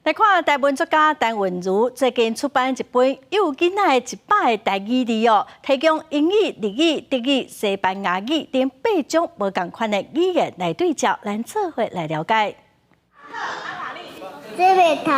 來看台文作家陳韻如最近出版一本幼囡仔的100個台語字哦，提供英語、日語、德語、西班牙語等八種無仝款的語言來對照，咱做伙來了解。水蜜桃，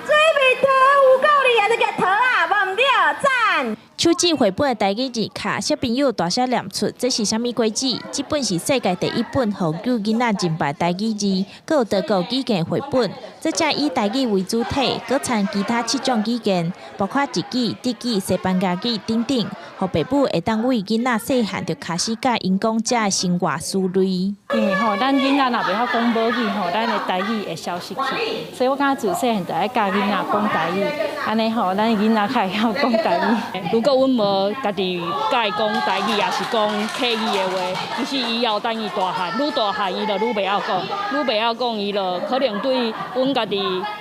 水蜜桃有夠厲害，這個桃啊，無毋對，讚。手指繪本的台語字卡，小朋友大聲念出，這是啥物果子？這本是世界第一本予幼囡仔認白台語字，閣有多國語言繪本。這隻以台語為主體，閣摻其他七種語言，包括日語、德語、西班牙語等等，予爸母會當為囡仔細漢就開始教𪜶講遮的生活思慮。因為吼，咱囡仔若袂曉講母語吼，咱的台語會消失去，所以我感覺自細漢就愛教囡仔講台語，按呢吼，咱囡仔較會曉講台語。如果阮無家己教伊講台語，抑是講客語的話，其實以後等伊大漢，愈大漢伊就愈袂曉講，愈袂曉講，伊就可能對阮家己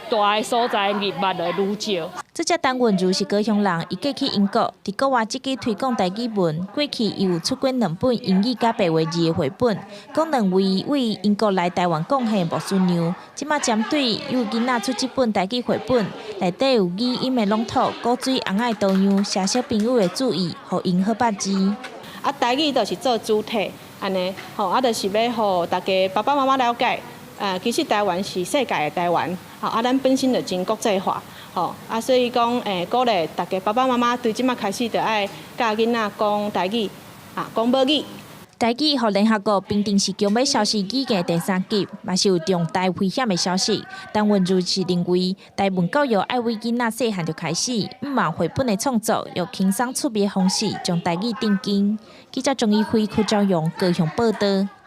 蹛的所在認捌會愈少。作者陳韻如是高雄人，伊過去英國，佇國外積極推廣台語文。過去伊有出過兩本英語佮白話字的繪本，講兩位為英國來台灣貢獻牧師娘。這馬針對幼囡仔出這本台語繪本，內底有語音的朗讀、古錐尪仔的圖樣，吸小朋友的注意，予𪜶好捌字。啊，台語就是做主體，按呢，吼，啊，就是欲予大家爸爸媽媽了解，其實台灣是世界的台灣，吼，啊，咱本身就真國際化。吼，啊，所以講，鼓勵大家爸爸媽媽對這馬開始就愛教囡仔講台語，啊，講母語。台語予聯合國評定是強欲消失語言第三級，嘛是有重大危險的消息。陳韻如是認為，台文教育愛為囡仔細漢就開始，毋望繪本的創作用輕鬆趣味的方式，將台語定根。記者鍾一輝、柯昭陽高雄報導。